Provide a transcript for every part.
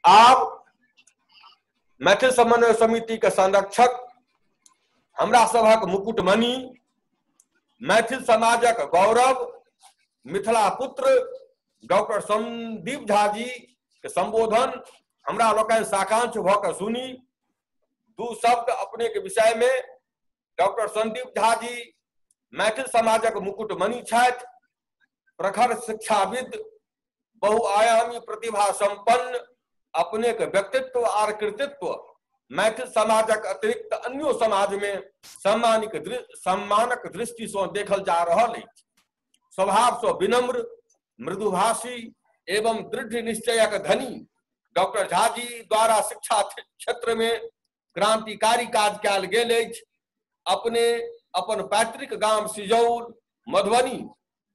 आब मैथिल समन्वय समिति के संरक्षक, हमरा सभक मुकुटमणि, मैथिल समाजक गौरव, मिथिला पुत्र डॉक्टर संदीप झा जी के संबोधन हमरा लोकनि साकांक्ष भऽ के सुनी। दू शब्द अपने के विषय में। डॉक्टर संदीप झा जी मैथिल समाजक मुकुटमणि छथि, प्रखर शिक्षाविद, बहुआयामी प्रतिभा संपन्न। अपने के व्यक्तित्व are कृतित्व मैथिल समाजक अतिरिक्त अन्यो समाज में सम्मानक दृष्टि से देखल जा रहल अछि। स्वभाव से विनम्र, मृदुभाषी एवं दृढ़ निश्चयक धनी डॉक्टर झा जी द्वारा शिक्षा क्षेत्र में क्रांतिकारी काज कयल गेल अछि। अपने अपन पैतृक गाम सिजौल, मधुबनी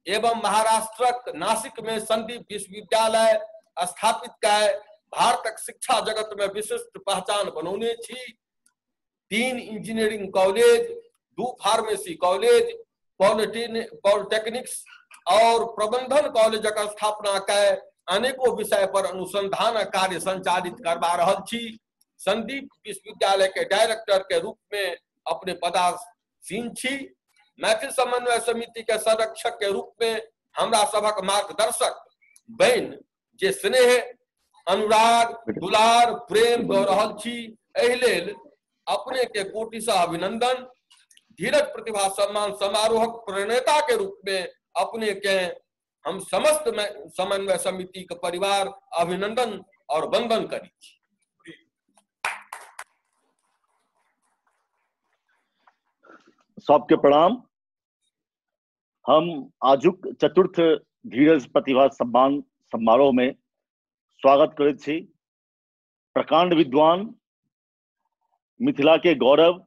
एवं महाराष्ट्रक नासिक में संदीप विश्वविद्यालय स्थापित कय भारतक शिक्षा जगत में विशिष्ट पहचान बनौने छी। 3 engineering college, 2 pharmacy college, polytechnics और प्रबंधन कॉलेजक स्थापना कय अनेकों विषय पर अनुसंधान कार्य संचालित करवा रहल छी। संदीप विश्वविद्यालय के डायरेक्टर के रूप में अपने पदासीन छी। मैथिल समन्वय समिति के संरक्षक के रूप में हमरा सभक मार्गदर्शक बनि जे स्नेह, अनुराग, दुलार, प्रेम दऽ रहल छी, एहि लेल अपने के कोटि से अभिनंदन। धीरज प्रतिभा सम्मान समारोहक प्रणेता के रूप में अपने के हम समस्त समन्वय समिति के परिवार अभिनंदन और वंदन करी छी। सबके प्रणाम। हम आजुक चतुर्थ धीरज प्रतिभा सम्मान समारोह में स्वागत करैत छी प्रकांड विद्वान, मिथिला के गौरव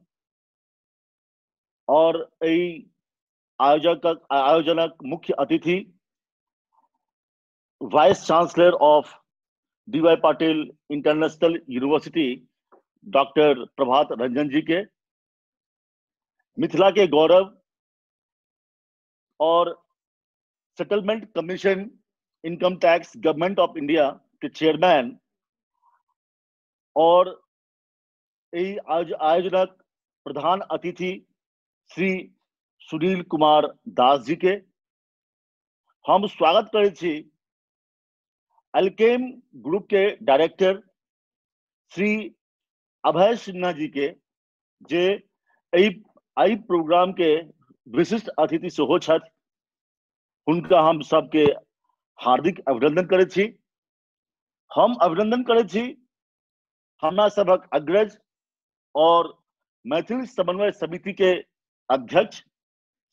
और एहि आयोजनक मुख्य अतिथि vice chancellor of D Y Patil international university doctor Prabhat Ranjan ji के, मिथिला के गौरव और settlement commission income tax government of India के चेयरमैन और एहि आयोजनक प्रधान अतिथि श्री सुनील कुमार दास जी के हम स्वागत करै छी। अल्केम ग्रुप के डायरेक्टर श्री अभय सिन्हा जी के, जे एहि प्रोग्राम के विशिष्ट अतिथि सेहो छथि, हुनका हम सबके हार्दिक अभिनंदन करै छी। हम अभिनंदन करै छी हमरा सभक अग्रज और मैथिल समन्वय समिति के अध्यक्ष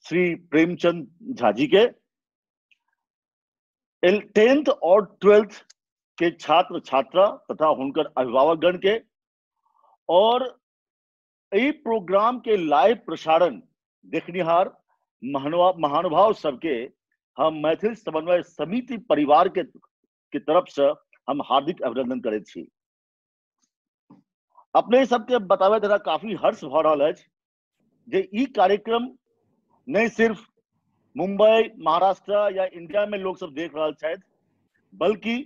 श्री प्रेमचंद झा जी के, 10th और 12th के छात्र छात्रा तथा हुनकर अभिभावकगण के, और एहि प्रोग्राम के लाइव प्रसारण देखनिहार महानुभाव सबके हम मैथिल समन्वय समिति परिवार के तरफ से हम हार्दिक अभिनंदन करै छी। अपने सबके बताबै तथा काफी हर्ष भऽ रहल अछि जे ई कार्यक्रम नहीं सिर्फ मुंबई, महाराष्ट्र या इंडिया में लोग सब देख रहल छथि, बल्कि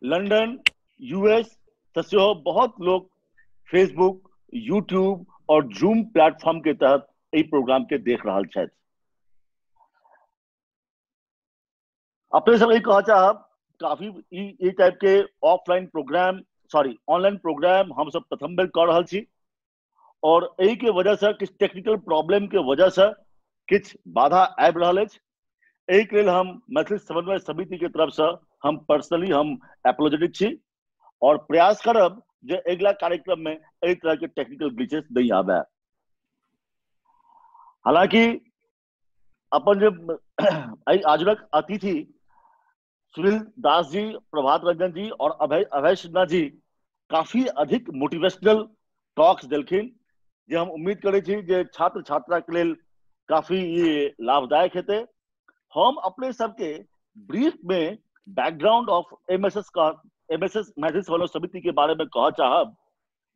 लंदन, यूएस सेहो बहुत लोग फेसबुक, यूट्यूब और जूम प्लेटफॉर्म के तहत एहि प्रोग्राम के देख रहल छथि। अपने सब कह चाहब काफी ई टाइप के offline programme, sorry online programme हम सब प्रथम बेर कऽ रहल छी और एहि के वजह से किछु टेक्निकल प्रॉब्लम के वजह से किछु बाधा आबि रहल अछि। एहि के लेल हम मैथिल समन्वय समिति के तरफ से हम पर्सनली हम एपोलोजेटिक छी और प्रयास करब जे अगिला कार्यक्रम में एहि तरह के टेक्निकल ग्लिचेस नहीं आबे। हालांकि अपन जे आजुक अतिथि सुनील दास जी, प्रभात रंजन जी और अभय सिन्हा जी काफी अधिक मोटिवेशनल टॉक्स देलखिन, जे हम उम्मीद करै छी जे छात्र छात्रा के लेल काफी ये लाभदायक हेतै। हम अपने सबके ब्रीफ में बैकग्राउंड ऑफ एमएसएस का एमएसएस मैथिल समन्वय समिति के बारे में कह चाहब।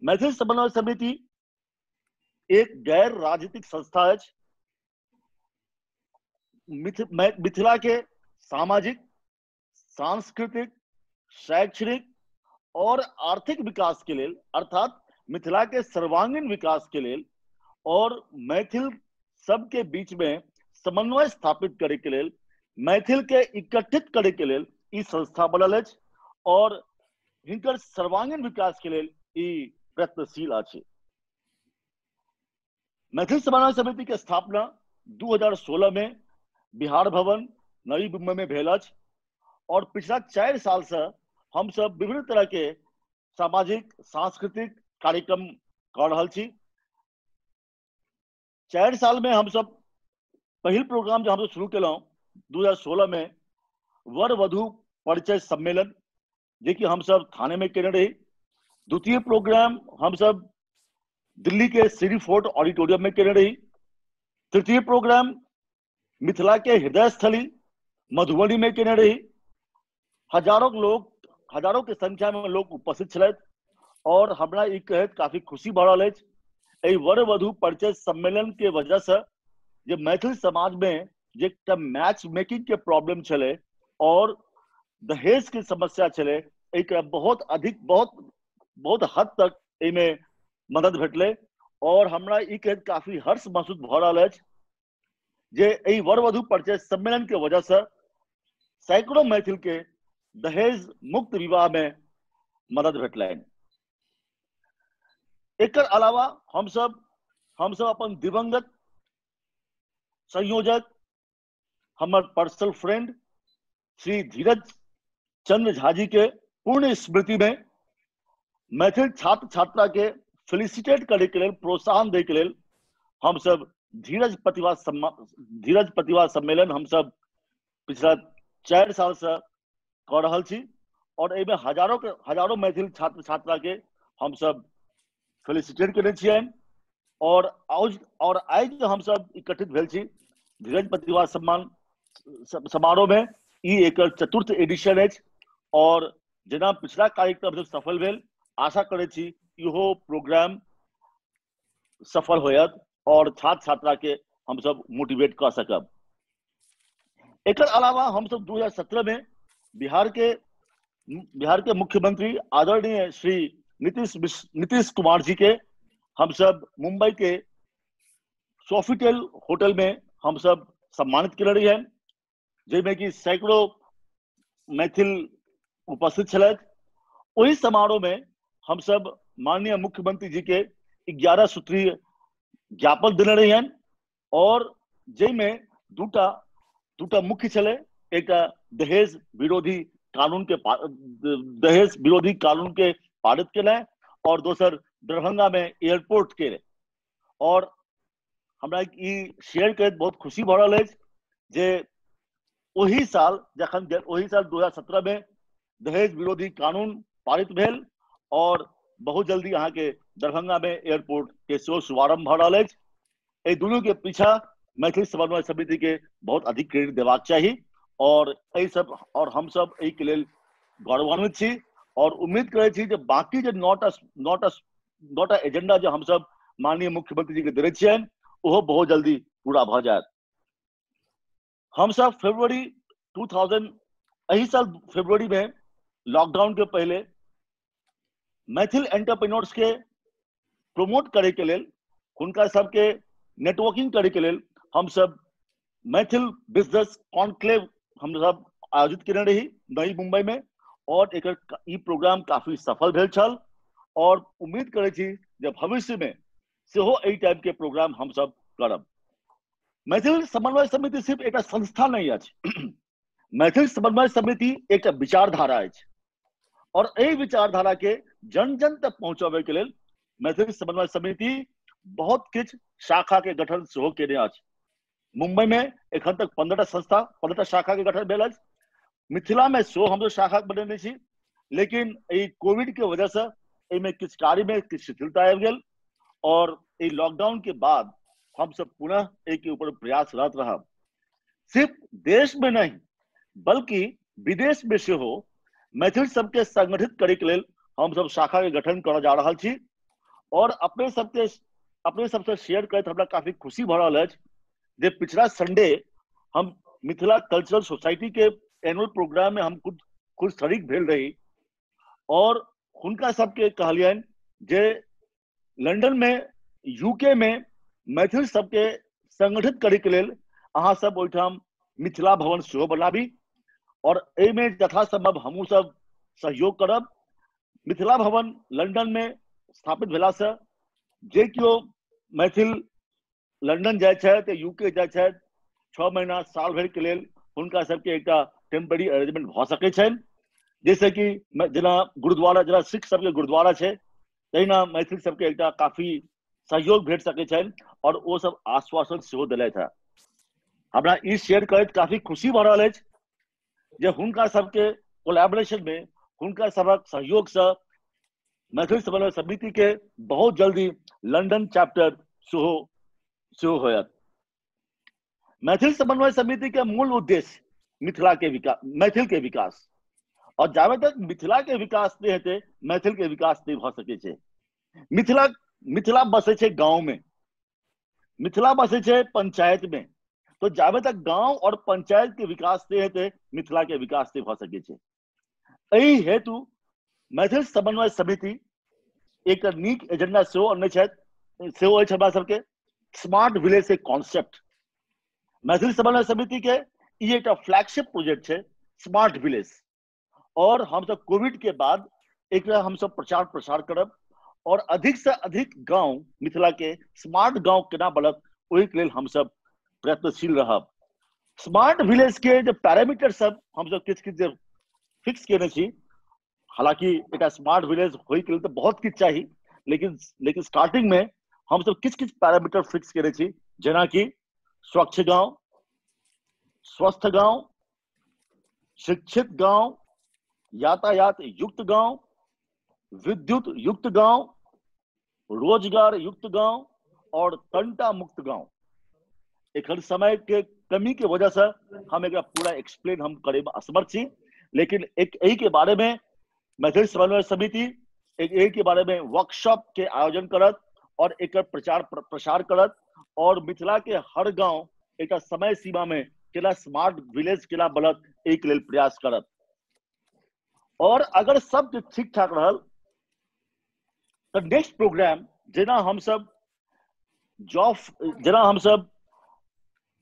मैथिल समन्वय समिति एक गैर राजनीतिक संस्था है। मिथिला के सामाजिक, सांस्कृतिक, शैक्षणिक और आर्थिक विकास के लेल, अर्थात मिथिला के सर्वांगीण विकास के लेल और मैथिल सबके बीच में समन्वय स्थापित करे के लेल, मैथिल के एकत्रित करे के लेल ई संस्था बनल अछि और हिनकर सर्वांगीण विकास के लेल ई प्रयत्नशील अछि। मैथिल समन्वय समिति के स्थापना 2016 में बिहार भवन नवी मुंबई में भेल अछि और पिछला 4 साल से हम सब विभिन्न तरह के सामाजिक सांस्कृतिक कार्यक्रम कर रहल छी। 4 साल में हम सब पहिल प्रोग्राम जो हम सब शुरू केलहुँ 2016 में वर वधु परिचय सम्मेलन, जे कि हम सब थाने में केने रही। द्वितीय प्रोग्राम हम सब दिल्ली के श्री फोर्ट ऑडिटोरियम में केने रही। तृतीय प्रोग्राम मिथिला के हृदय स्थली मधुबनी में केने रही। हजारों के संख्या में लोग उपस्थित छलथि और हमरा ई कहैत काफी खुशी भऽ रहल अछि, एहि वर वधु परिचय सम्मेलन के वजह से जे मैथिल समाज में जे एकटा मैच मेकिंग के प्रॉब्लम छलै और दहेज के समस्या छलै, एहिके बहुत अधिक बहुत बहुत हद तक एहिमे मदद भेटलै और हमरा ई कहैत काफी हर्ष महसूस भऽ रहल अछि जे एहि वर वधु परिचय सम्मेलन के वजह से सैकड़ों मैथिल के दहेज मुक्त विवाह में मदद भेटलनि। एकर अलावा हम सब अपन दिवंगत संयोजक हमर पर्सनल फ्रेंड श्री धीरज चंद्र झा जी के पूर्ण स्मृति में मैथिल छात्र छात्रा के फेलिसिटेट करे के लेल, प्रोत्साहन दे के लेल हम सब धीरज प्रतिभा सम्मेलन हम सब पिछला 4 साल से कर रहल छी और एहिमे हजारों मैथिल छात्र छात्रा के हम सब फेलिसिटेट केने छियनि और आइ जे हम सब एकत्रित भेल छी धीरज प्रतिभा सम्मान समारोह में, ई एकर चतुर्थ एडिशन अछि और जेना पिछला कार्यक्रम सब सफल भेल, आशा करै छी इहो प्रोग्राम सफल होयत और छात्र छात्रा के हम सब मोटिवेट कऽ सकब। एकर अलावा हम सब 2017 में बिहार के मुख्यमंत्री आदरणीय श्री नीतीश कुमार जी के हम सब मुंबई के सोफिटेल होटल में हम सब सम्मानित केने रहियनि, जाहिमे कि सैकड़ों मैथिल उपस्थित छलथि। ओहि समारोह में हम सब माननीय मुख्यमंत्री जी के 11 सूत्रीय ज्ञापन देने रहियनि और जाहिमे दूटा मुख्य छलै, एकटा दहेज विरोधी कानून के पारित केनाइ और दोसर दरभंगा में एयरपोर्ट के। और हमरा ई शेयर करैत बहुत खुशी भऽ रहल अछि जे ओहि साल 2017 में दहेज विरोधी कानून पारित भेल और बहुत जल्दी अहाँके दरभंगा में एयरपोर्ट के सेहो शुभारंभ भऽ रहल अछि। एहि दुनू के पीछा मैथिली समन्वय समिति के बहुत अधिक क्रेडिट देबाक चाही और एहि सब और हम सब एहिके लेल गौरवान्वित छी और उम्मीद करै छी जे बाकी जे नौटा एजेंडा जे हम सब माननीय मुख्यमंत्री जी के देने छियनि ओहो बहुत जल्दी पूरा भऽ जायत। हम सब फरवरी 2000 एहि साल फरवरी में लॉकडाउन के पहले मैथिल एंटरप्रेन्योर्स के प्रमोट करे के लेल, हुनका सबके नेटवर्किंग करे के लेल हम सब मैथिल बिजनेस कॉन्क्लेव हम सब आयोजित केने रही नई मुंबई में और एकर ई प्रोग्राम काफी सफल भेल छल और उम्मीद करै छी जे भविष्य में सेहो एहि टाइप के प्रोग्राम हम सब करब। मैथिल समन्वय समिति सिर्फ एकटा संस्था नहीं अछि, मैथिल समन्वय समिति एकटा विचारधारा अछि और एहि विचारधारा के जन जन तक पहुंचाबै के लेल मैथिल समन्वय समिति बहुत किछु शाखा के गठन सेहो केने अछि। मुंबई में एखन तक 15टा संस्था 15टा शाखा के गठन भेल अछि। मिथिला में सेहो हम शाखा बनेने छी, लेकिन एहि कोविड के वजह से एहिमे किछु कार्य में किछु शिथिलता आबि गेल और एहि लॉकडाउन के बाद हम सब पुनः एहि के ऊपर प्रयासरत रहब। सिर्फ देश में नहीं बल्कि विदेश में सेहो मैथिल सबके संगठित करे के लेल हम सब शाखा के गठन करऽ जा रहल छी और अपने सबसे शेयर करैत हमरा काफी खुशी भऽ रहल अछि जे पिछला संडे हम मिथिला कल्चरल सोसाइटी के एनुअल प्रोग्राम में हम खुद शरीक भेल रही और हुनका सबके कहलियनि जे लंदन में, यूके में मैथिल सबके संगठित करे के लेल अहाँ सब ओहिठाम मिथिला भवन सेहो बनाबी और एहिमे यथासंभव हमहूँ सब सहयोग करब। मिथिला भवन लंदन में स्थापित भेला से जे केओ मैथिल लंदन जाइ छथि, यूके जाइ छथि, 6 महीना साल भरि के लेल हुनका सबके एकटा टेम्पररी अरेंजमेंट भऽ सकै छनि। जैसे कि जेना गुरुद्वारा, जेना सिख सबके गुरुद्वारा छै, तहिना मैथिल सबके एकटा काफी सहयोग भेट सकै छनि और ओ सब आश्वासन सेहो देलथि हेँ। हमरा ई शेयर करैत काफी खुशी भऽ रहल अछि जे हुनका सबके कोलैबोरेशन में, हुनका सबक सहयोग से मैथिल समन्वय समिति के बहुत जल्दी लंदन चैप्टर सेहो होयत। मैथिल समन्वय समिति के मूल उद्देश्य मिथिला के विकास, मैथिल के विकास, और जाबे तक मिथिला के विकास नहीं हेतै मैथिल के विकास नहीं भऽ सकै छै। मिथिला मिथिला बसै छै गांव में, मिथिला बसै छै पंचायत में, तो जाबे तक गांव और पंचायत के विकास नहीं हेतै मिथिला के विकास नहीं भऽ सकै छै। एहि हेतु मैथिल समन्वय समिति एक नीक एजेंडा सेहो अनने छथि, सेहो अछि हमरा सबके स्मार्ट विलेज के कॉन्सेप्ट। मैथिल समन्वय समिति के ई एकटा फ्लैगशिप प्रोजेक्ट छै स्मार्ट विलेज, और हम सब कोविड के बाद एक हम सब प्रचार प्रसार करब और अधिक से अधिक गांव मिथिला के स्मार्ट गांव केना बनत ओहि के लेल हम सब प्रयत्नशील रहब। स्मार्ट विलेज के जे पैरामीटर सब हम सब किछु किछु जे फिक्स केने छी, हालांकि एक स्मार्ट विलेज होय के लेल तो बहुत किछु चाही, लेकिन लेकिन स्टार्टिंग में हम सब किछु किछु पैरामीटर फिक्स केने छी, जेना कि स्वच्छ गांव, स्वस्थ गांव, शिक्षित गांव, यातायात युक्त गांव, विद्युत युक्त गांव, रोजगार युक्त गांव और तंटा मुक्त गांव। एखन समय के कमी के वजह से हम एक पूरा एक्सप्लेन हम करे में असमर्थ छी, लेकिन एक यही के बारे में मैथिल समन्वय समिति एक यही के बारे में वर्कशॉप के आयोजन करत और एक प्रचार प्रसार करत और मिथिला के हर गांव एक समय सीमा में केना स्मार्ट विलेज केना बनत एक लेल प्रयास करत। और अगर सब ठीक ठाक रहल तो नेक्स्ट प्रोग्राम जेना हम सब जॉब, जेना हम सब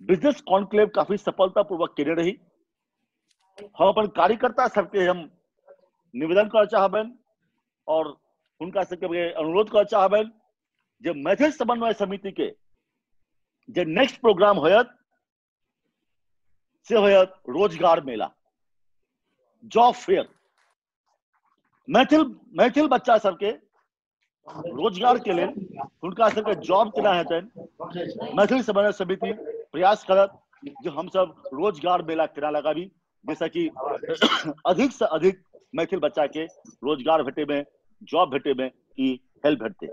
बिजनेस कॉन्क्लेव काफी सफलतापूर्वक केने रही, हम अपन कार्यकर्ता सबके हम निवेदन कर चाहबनि और हुनका सबके अनुरोध कर चाहबनि जे मैथिल समन्वय समिति के जे नेक्स्ट प्रोग्राम होयत से होयत रोजगार मेला, जॉब फेयर। मैथिल मैथिल बच्चा सबके रोजगार के लेल हुनका सबके जॉब केना हेतनि मैथिल समन्वय समिति प्रयास करत जे हम सब रोजगार मेला केना लगाबी, जैसा कि अधिक से अधिक मैथिल बच्चा के रोजगार भेटे में, जॉब भेटे में ई हेल्प भेटते।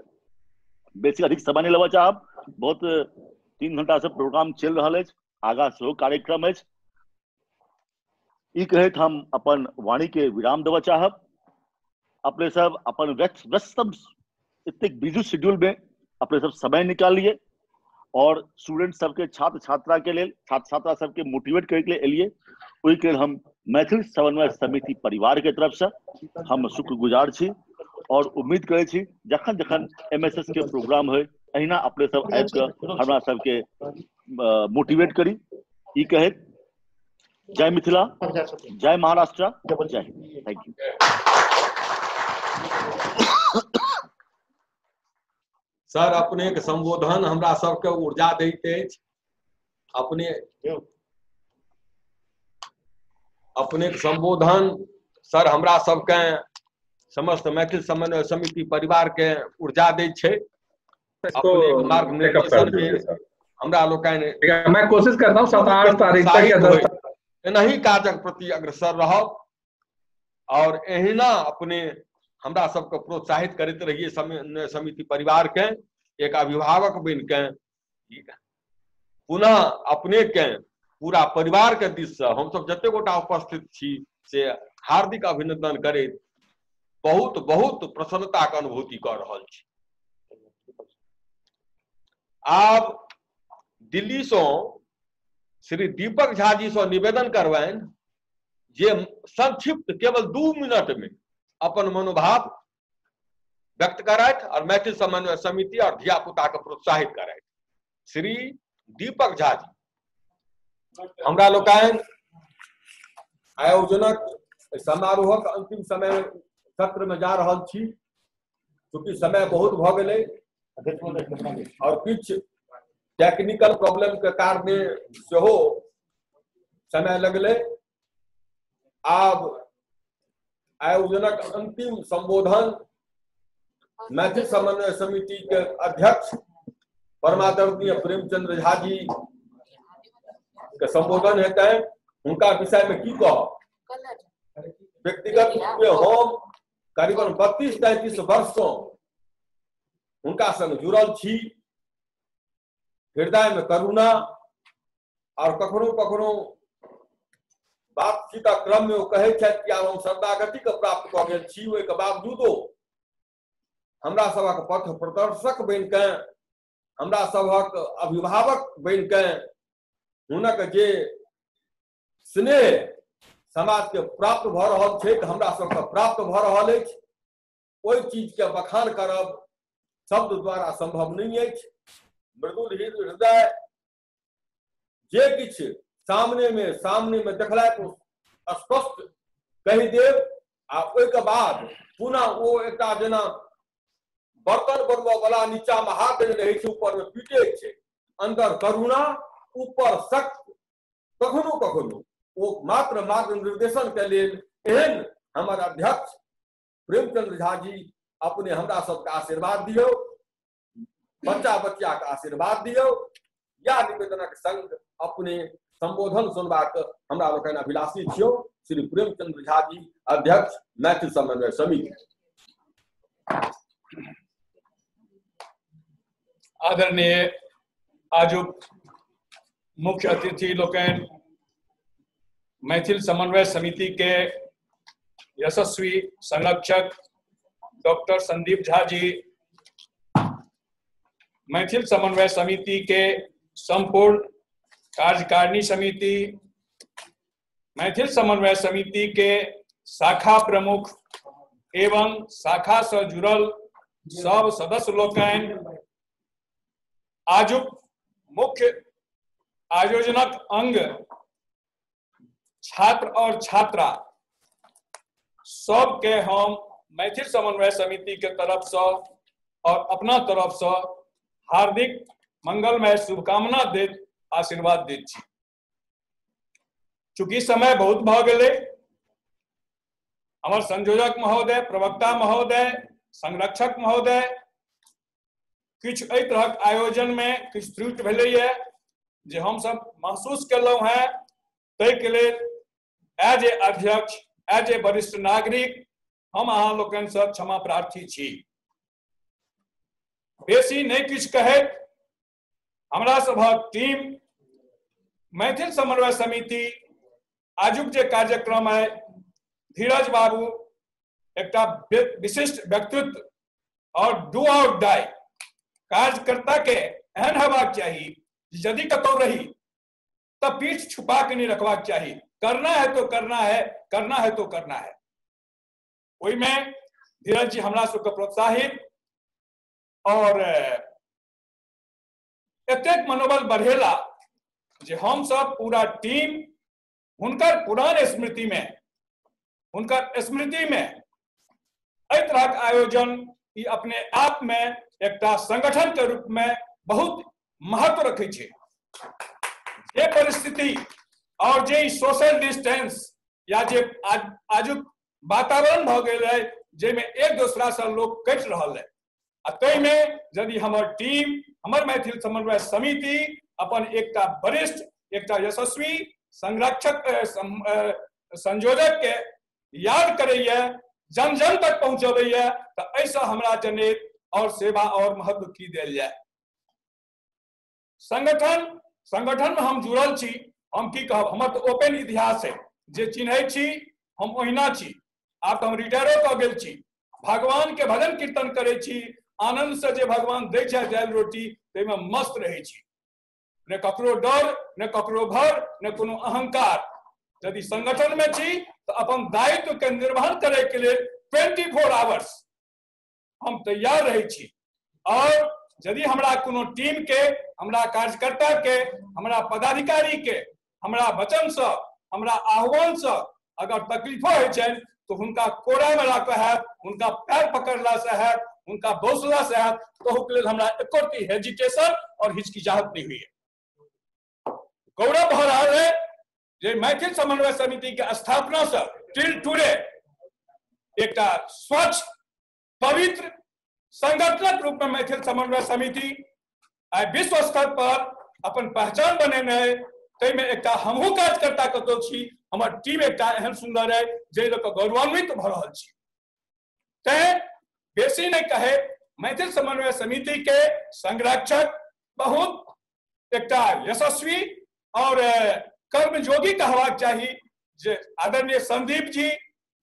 बेसी अधिक समय नहीं लेबऽ चाहब, बहुत 3 घंटा से प्रोग्राम चलि रहल अछि, आगा सेहो कार्यक्रम अछि। ई कहैत हम अपन वाणी के विराम देबऽ चाहब। अपने सब अपन व्यस्तम इतने बिजी शेड्यूल में अपने सब समय निकालिए और स्टूडेंट सबके, छात्र छात्रा के लेल, छात्र छात्रा सबके मोटिवेट करे के लिए एलिए, ओहि के लेल हम मैथिल समन्वय समिति परिवार के तरफ से हम शुक्रगुजार छी और उम्मीद करै छी जखन जखन एमएसएस के प्रोग्राम होय अहिना अपने सब आबि कऽ हमरा सबके मोटिवेट करी। ई कहैत जय मिथिला, जय महाराष्ट्र, जय हिंद। Thank you. Sir अपने के संबोधन हमरा सबके ऊर्जा दैत अछि। अपने अपने के संबोधन सर हमरा सबके समस्त मैथिल समन्वय समिति परिवार के ऊर्जा दै छै। अपने के मार्गनिर्देशन में हमरा लोकनि, मैं कोशिश करता हूँ 7-8 तारीख तक या 10 एनाही काजक प्रति अग्रसर रहब और एहिना अपने हमरा सबके प्रोत्साहित करैत रहिए समिति परिवार के एक अभिभावक बनि के पुनः अपने के पूरा परिवार के दिस से हम सब जते गोटा उपस्थित छी से हार्दिक अभिनंदन करैत बहुत बहुत प्रसन्नता के अनुभूति कर रहल छी। आब दिल्ली से श्री दीपक झा जी से निवेदन करबनि जे संक्षिप्त केवल 2 मिनट में अपन मनोभाव व्यक्त करथि और मैथिल समन्वय समिति और धिया पुता के प्रोत्साहित करथि। श्री दीपक झा जी हमरा लोकनि आयोजनक समारोहक अंतिम समय सत्र में जा रहल छी, चूँकि समय बहुत भऽ गेलै और किछु टेक्निकल प्रॉब्लम के कारणे सेहो समय लगलै। आब आयोजनक अंतिम संबोधन मैथिल समन्वय समिति के अध्यक्ष परमादरणीय प्रेमचंद्र झा जी के संबोधन हेतै। हुनका विषय में की कहब, व्यक्तिगत रूप में हम करीबन 32-33 वर्ष से हुनका संग जुड़ल छी। हृदय में करुणा और कखनो कखनो बातचीत क्रम में ओ कहै छथि कि आब हम शरणागति के प्राप्त कऽ गेल छी, ओहिके बावजूदो हमरा सभक पथ प्रदर्शक बनि के, हमरा सभक अभिभावक बनि के हुनक जे स्नेह समाज के प्राप्त भऽ रहल छै, हमरा सबके प्राप्त भऽ रहल अछि, ओहि चीज के बखान करब शब्द द्वारा संभव नहीं अछि। मृदुल हृदय जे किछु सामने में देखलक स्पष्ट कहि देब आ ओहिके बाद पुनः ओ एकटा जेना बर्तन बनबऽ वाला नीचा में हाथ देने रहै छै, ऊपर में पीटे छै, अंदर करुणा ऊपर शक्ति, कखनो कखनो ओ मात्र मार्ग निर्देशन के लेल एहन हमर अध्यक्ष प्रेमचंद्र झा जी अपने हमरा सबके आशीर्वाद दियौ, बच्चा बच्चा के आशीर्वाद दियौ। यह निवेदनक संग अपने संबोधन सुनबाक हमरा लोकनि अभिलाषी छियौ। श्री प्रेमचंद्र झा जी, अध्यक्ष मैथिल समन्वय समिति। आदरणीय आजुक मुख्य अतिथि लोकनि, मैथिल समन्वय समिति के यशस्वी संरक्षक डॉक्टर संदीप झा जी, मैथिल समन्वय समिति के संपूर्ण कार्यकारिणी समिति, मैथिल समन्वय समिति के शाखा प्रमुख एवं शाखा से जुड़ल सब सदस्य लोकनि, आजुक मुख्य आयोजनक अंग छात्र और छात्रा सबके हम मैथिल समन्वय समिति के तरफ से और अपना तरफ से हार्दिक मंगलमय शुभकामना देत आशीर्वाद दैत छी। चूंकि समय बहुत भऽ गेलै, हमर संयोजक महोदय, प्रवक्ता महोदय, संरक्षक महोदय किछु एहि तरहक आयोजन में किछु त्रुटि भेलैए जे हम सब महसूस केलहुँ हैं, ताहिके लेल एज ए अध्यक्ष, एज ए वरिष्ठ नागरिक हम अहाँ लोकनिसँ क्षमा प्रार्थी छी। बेसी नहि किछु कहैत हमरा सभक टीम मैथिल समन्वय समिति आजुक जे कार्यक्रम है, धीरज बाबू एकटा विशिष्ट व्यक्तित्व और do और डाई कार्यकर्ता के एहन हेबाक चाही यदि कतौ रही तो पीठ छुपा के नहीं रखबाक चाही, करना है तो करना है, करना है तो करना है। ओहिमे धीरज जी हमरा सबके प्रोत्साहित और एतेक मनोबल बढ़ेला जे हम सब पूरा टीम हुनकर पुरान स्मृति में, हुनकर स्मृति में एहि तरहक आयोजन ई अपने आप में एकटा संगठन के रूप में बहुत महत्व रखै छै। जे परिस्थिति और जे सोशल डिस्टेंस या जे आजुक वातावरण भऽ गेल है जाहिमे एक दोसरा से लोग कटि रहल है, आ ताहिमे यदि हमर टीम, हमर मैथिल समन्वय समिति अपन एकटा वरिष्ठ, एकटा यशस्वी संरक्षक संयोजक के याद करैया, जन जन तक पहुंचबैया, तो एहिसँ हमरा जनैत और सेवा और महत्व की देल जाए। संगठन में हम जुड़ल छी, हम की कहब, हमर तो ओपन इतिहास है, जे चिन्है छी हम ओहिना छी। आब तो हम रिटायरो कऽ गेल छी, भगवान के भजन कीर्तन करै छी, आनंद से जे भगवान दै छै दालि रोटी ताहिमे मस्त रहै छी, ने ककरो डर, ने ककरो भर, ने कोनो अहंकार। यदि संगठन में छी तो अपन दायित्व के निर्वहन करे के लिए 24 आवर्स हम तैयार रहै छी। और यदि हमरा कोनो टीम के, हमरा कार्यकर्ता के, हमरा पदाधिकारी के हमरा वचन से, हमरा आह्वान से अगर तकलीफो होइ छनि तो हुनका कोड़ा में ला के हैत, हुनका पैर पकड़ला से हैत, हुनका बौसला से हैत, तहु के लेल हमरा एको रत्ती हेजिटेशन और हिचकिचाहट नहीं हुई है। गौरव भऽ रहल है जे मैथिल समन्वय समिति के स्थापना से टिल टुडे एकटा स्वच्छ पवित्र संगठनक रूप में मैथिल समन्वय समिति आइ विश्व स्तर पर अपन पहचान बनेने है। ताहिमे एकटा हमहूँ कार्यकर्ता कतौ छी, हमर टीम एकटा एहन सुंदर है जाहि लऽ कऽ गौरवान्वित भऽ रहल छी। तैं बेसी नहि कहे, मैथिल समन्वय समिति के संरक्षक बहुत एकटा यशस्वी और कर्मयोगी कहबाक चाही जे आदरणीय संदीप जी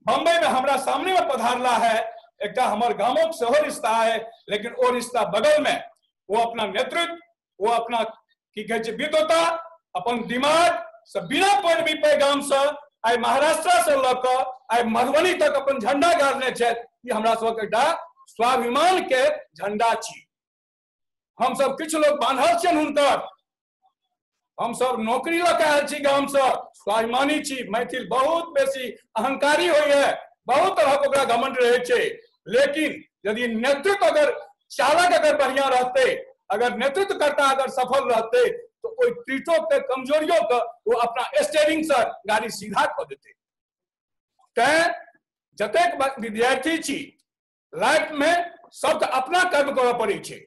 बम्बई में हमरा सामने में पधारला है। एकटा हमर गामक सेहो रिश्ता है, लेकिन ओ रिश्ता बगल में वो अपना नेतृत्व, वो अपना की कहै छै विद्वता, अपन दिमाग से बिना पैरवी पैगाम से आइ महाराष्ट्र से लऽ कऽ आइ मधुबनी तक अपन झंडा गाड़ने छथि। ई हमरा सबके एकटा स्वाभिमान के झंडा छी। हम सब किछु लोग बान्हल छियनि हुनकर, हम सब नौकरी लऽ कऽ आयल छी गाम से, स्वाभिमानी छी। मैथिल बहुत बेसी अहंकारी होइए, बहुत तरहक ओकरा घमंड रहै छै, लेकिन यदि नेतृत्व अगर चालक अगर बढ़िया रहतै, अगर नेतृत्वकर्ता अगर सफल रहतै तो ओहि त्रुटियों के, कमजोरियों के वो अपना स्टेयरिंग से गाड़ी सीधा कऽ देतै। तैं जतेक विद्यार्थी छी लाइफ में सबके अपना कर्म करऽ पड़ै छै।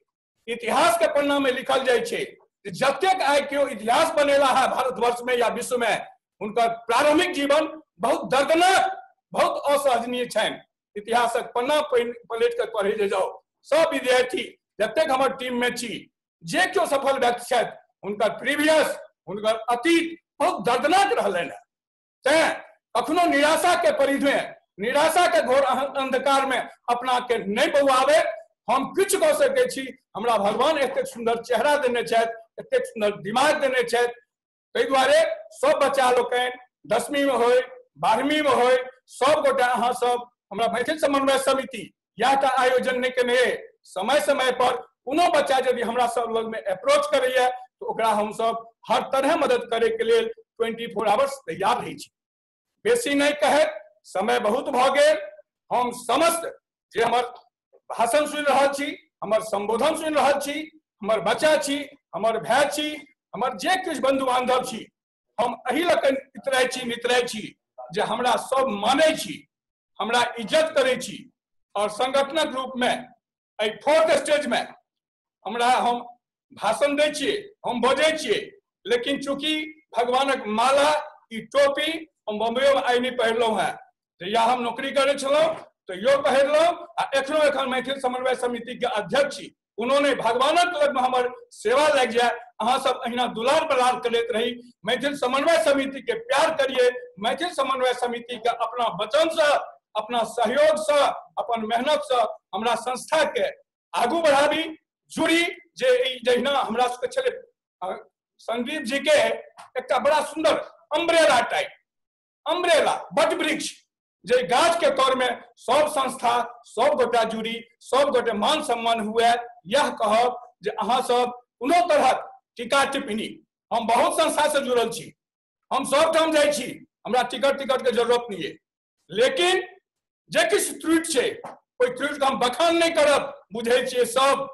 इतिहास के पन्ना में लिखल जाइ छै जतेक आइ केओ इतिहास बनेला है भारतवर्ष में या विश्व में, हुनकर प्रारंभिक जीवन बहुत दर्दनाक, बहुत असहनीय छनि। इतिहासक पन्ना पलटि कऽ पढ़ै जे जाउ, सब विद्यार्थी जतेक हमर टीम में छी, जे केओ सफल व्यक्ति छथि, हुनकर प्रीवियस, हुनकर अतीत बहुत दर्दनाक रहलनि हेँ। तैं कखनो निराशा के परिधि में, निराशा के घोर अंधकार में अपना के नहीं बौआबे। हम किछु कऽ सकै छी, हमरा भगवान एतेक सुंदर चेहरा देने छथि, एतेक सुंदर दिमाग देने छथि। ताहि दुआरे सब बच्चा लोकनि 10वीं में होय, 12वीं में होय, सब गोटे अहाँ सब हमरा मैथिल समन्वय समिति इएह टा आयोजन नहि केने, समय समय पर कोनो बच्चा यदि हमरा सब लग में अप्रोच करैया तो ओकरा हमसब हर तरह मदद करे के लेल 24 आवर्स तैयार रहै छी। बेसी नहि कहैत, समय बहुत भऽ गेल। हम समस्त जे हमर भाषण सुनि रहल छी, हमर संबोधन सुनि रहल छी, हमर बच्चा छी, हमर भाय छी, हमर जे किछु बंधु बान्धव छी, हम एहि लऽ कऽ इतराइ छी, मितराइ छी जे हमरा सब मानै छी, हमरा इज्जत करै छी। और संगठनक रूप में एहि फोर्थ स्टेज में हमरा हम भाषण दै छियै, हम बजै छियै, लेकिन चूँकि भगवानक माला ई टोपी हम बम्बइयो में आइ नहि पहिरलहुँ हेँ। जहिया हम नौकरी करै छलहुँ तैयो पहिरलहुँ आ एखनो एखन मैथिल समन्वय समिति के अध्यक्ष छी। कोनो नहि, भगवानक लगमे हमर सेवा लागि जाय, अहाँ सब अहिना दुलार बलार करैत रही। मैथिल समन्वय समिति के प्यार करिए, मैथिल समन्वय समिति के अपना वचन से, अपना सहयोग से, अपन मेहनत से हमरा संस्था के आगू बढ़ाबी, जुड़ी। जे जहिना हमरा सबके छलै संदीप जी के एकटा बड़ा सुंदर अम्ब्रेला टाइप, अम्ब्रेला बट वृक्ष, जे गाछ के तौर में सब संस्था सब गोटा जुड़ी, सब गोटे मान सम्मान हुए। यह कहब जे अहाँ सब कोनो तरहक टीका टिप्पणी, हम बहुत संस्था से जुड़ल छी, हम सब ठाम जाइ छी, हमरा टिकट टिकट के जरूरत नहीं है, लेकिन जे किछु त्रुटि छै ओहि त्रुटि के हम बखान नहीं करब। बुझै छियै सब,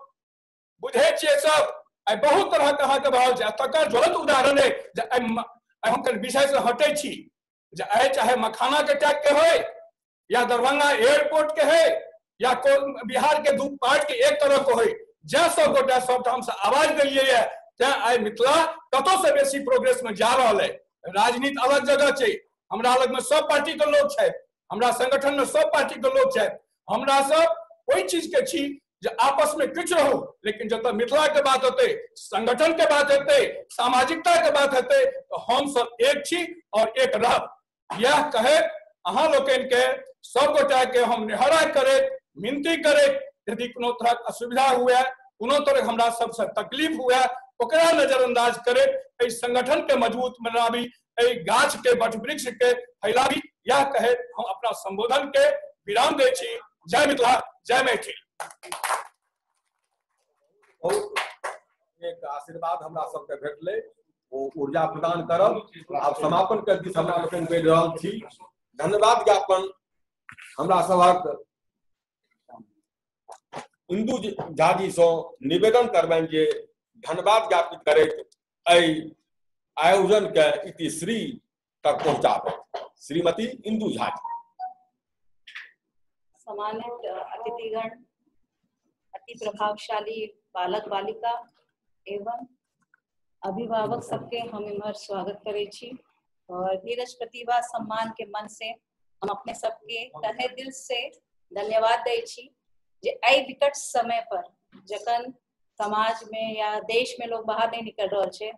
बुझै छियै सब। आइ बहुत तरहक अहाँके भऽ छै, तकर ज्वलंत उदाहरण है जे आइ हम कनि विषय से हटै छी जे आइ चाहे मखाना के टैग के होय या दरभंगा एयरपोर्ट के है या बिहार के दू पार्ट के एक तरह के होय, जै सब गोटा सब ठाम से आवाज देलियै है, तैं आइ मिथिला कतौ से बेसी प्रोग्रेस में जा रहल है। राजनीति अलग जगह छै, हमरा लग में सब पार्टी के लोग छै, हमरा संगठन में सब पार्टी के लोग छै, हमरा सब ओहि चीज के छी जे आपस में किछु रहू, लेकिन जतऽ मिथिला के बात हेतै, संगठन के बात हेतै, सामाजिकता के बात हेतै, तो हम सब एक छी और एक रहब। यह कहैत अहाँ लोकनि के सब गोटा के हम निहरा करैत मिनती करैत, यदि कोनो तरहक असुविधा हुए, कोनो तरह हमरा सबसे तकलीफ हुए, ओकरा नजरअंदाज करैत एहि संगठन के मजबूत बनाबी, एहि गाछ के बट वृक्ष के फैलाबी, यह कहैत हम अपना संबोधन के विराम दै छी। जय मिथिला, जय मैथिल। बहुत एक आशीर्वाद हमरा सबके भेटलै, ओ ऊर्जा प्रदान करब। आब समापन के दिस हमरा लोकनि बढ़ि रहल छी। धन्यवाद ज्ञापन हमरा सभक इंदु झा जी सँ निवेदन करबनि जे धन्यवाद ज्ञापित करैत एहि आयोजन के इतिश्री तक पहुंचाबे। श्रीमती इंदु झा जी। सम्मानित अतिथिगण, अति प्रभावशाली बालक बालिका एवं अभिभावक सबके हम इम्हर स्वागत करै छी और धीरज प्रतिभा सम्मान के मन से हम अपने सबके तहे दिल से धन्यवाद दै छी जे एहि विकट समय पर जखन समाज में या देश में लोग बाहर नहीं निकल रहल छै,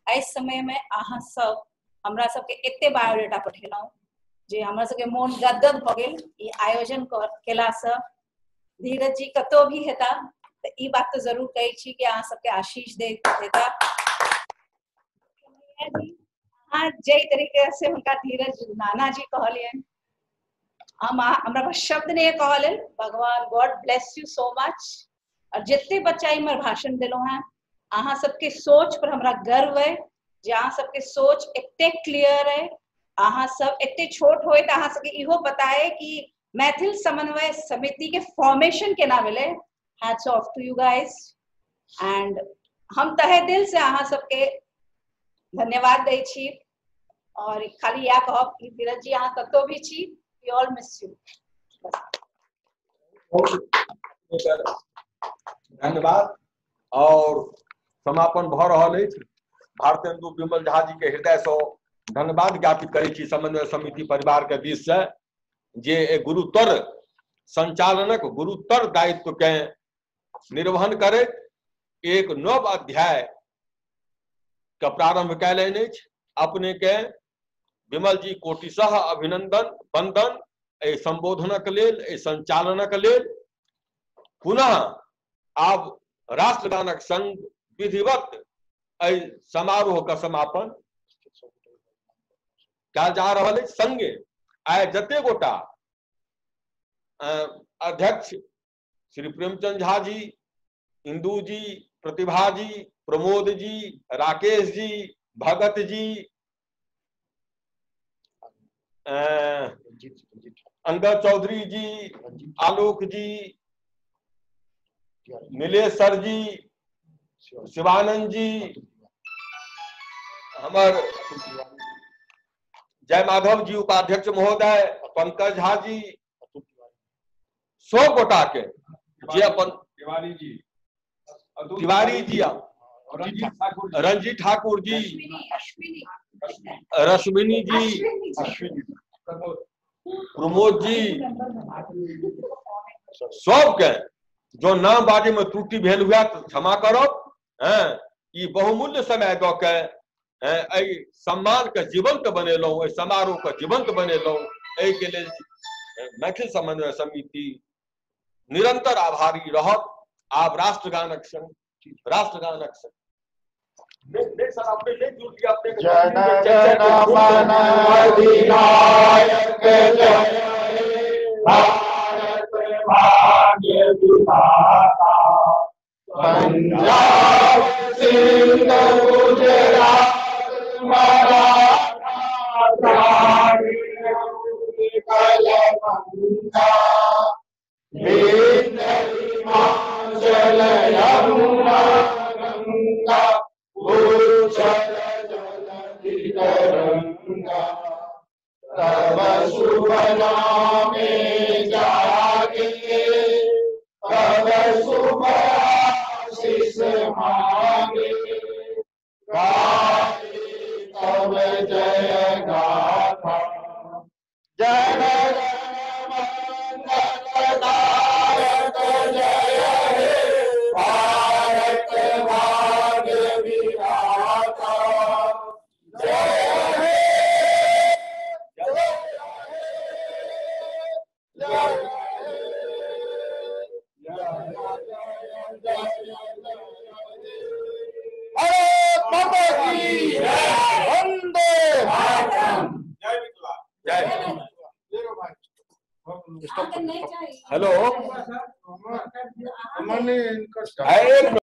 एहि समय में अहाँ सब हमरा सबके एते बायोडाटा पठेलहुँ जे हमरा सबके मोन गदगद भऽ गेल। ई आयोजन केलासँ धीरज जी कतौ भी हेता तऽ ई बात तऽ जरूर कहै छी कि अहाँ सबके आशीष देता। अहाँ जाहि तरीके से हुनका धीरज नाना जी कहलियनि, हम हमरा पास शब्द नहीं कहल। भगवान God bless you so much. और जितने बच्चा इम्हर भाषण दिलहुँ हैं, अहाँ सबके सोच पर हमरा गर्व है जे अहाँ सबके सोच एते क्लियर है। अहाँ सब एते छोट होए तऽ अहाँ सबके इहो पता है कि मैथिल समन्वय समिति के फॉर्मेशन केना भेलै। Hats off to you guys. And हम तहे दिल से अहाँ सबके धन्यवाद दै छी और खाली इएह कहब कि धीरज जी अहाँ कतौ भी छी, we all miss you. धन्यवाद। और समापन भऽ रहल अछि। भारतेंदु विमल झा जी के हृदय से धन्यवाद ज्ञापित करै छी समन्वय समिति परिवार के दिस से जे गुरुतर संचालनक गुरुतर दायित्व के निर्वहन करैत एक नव अध्याय के प्रारंभ कयलनि अछि। अपने के विमल जी कोटिशः अभिनंदन वंदन एहि संबोधनक लेल, एहि संचालनक लेल। पुनः आब राष्ट्रगानक संग विधिवत एहि समारोह का समापन कयल जा रहल अछि। संगे आइ जते गोटा अध्यक्ष श्री प्रेमचंद झा जी, इंदु जी, प्रतिभा जी, प्रमोद जी, राकेश जी, भगत जी, अंगद चौधरी जी, आलोक जी, नीलेश सर जी, शिवानंद जी, हमर जय माधव जी उपाध्यक्ष महोदय, पंकज झा जी, सब गोटा के जे अपन तिवारी जी, तिवारी जी, रंजीत ठाकुर जी, रश्मिनी जी, प्रमोद जी, सबके जो नाम बाजे में त्रुटि भेल हुआ तो क्षमा करब। हैं ई बहुमूल्य समय दऽ के एहि सम्मान के जीवंत बनेलहुँ, एहि समारोह के जीवंत बनेलहुँ, एहि के लेल मैथिल समन्वय समिति निरंतर आभारी रहत। आब राष्ट्रगानक संग, राष्ट्रगानक संग नहीं सर अपने नहीं जुड़ गया अपने जन गण मन अधिनायक जय भारत भाग्य विधाता, पंजाब सिंध गुजरात मराठा द्राविड़ उत्कल बंगा, विंध्य हिमाचल यमुना गंगा, उच्छल जलधि तरंगा, तब शुभ नामे जागे, तब शुभ आशीष मांगे, गाए तब जय गाथा, जन गण मंगलदायक जय हे भारत भाग्य विधाता, जय हे जय हे जय भारत माता की जय, वंदे मातरम, जय मिथिला, जय। हेलो। मने इनकर आ, एक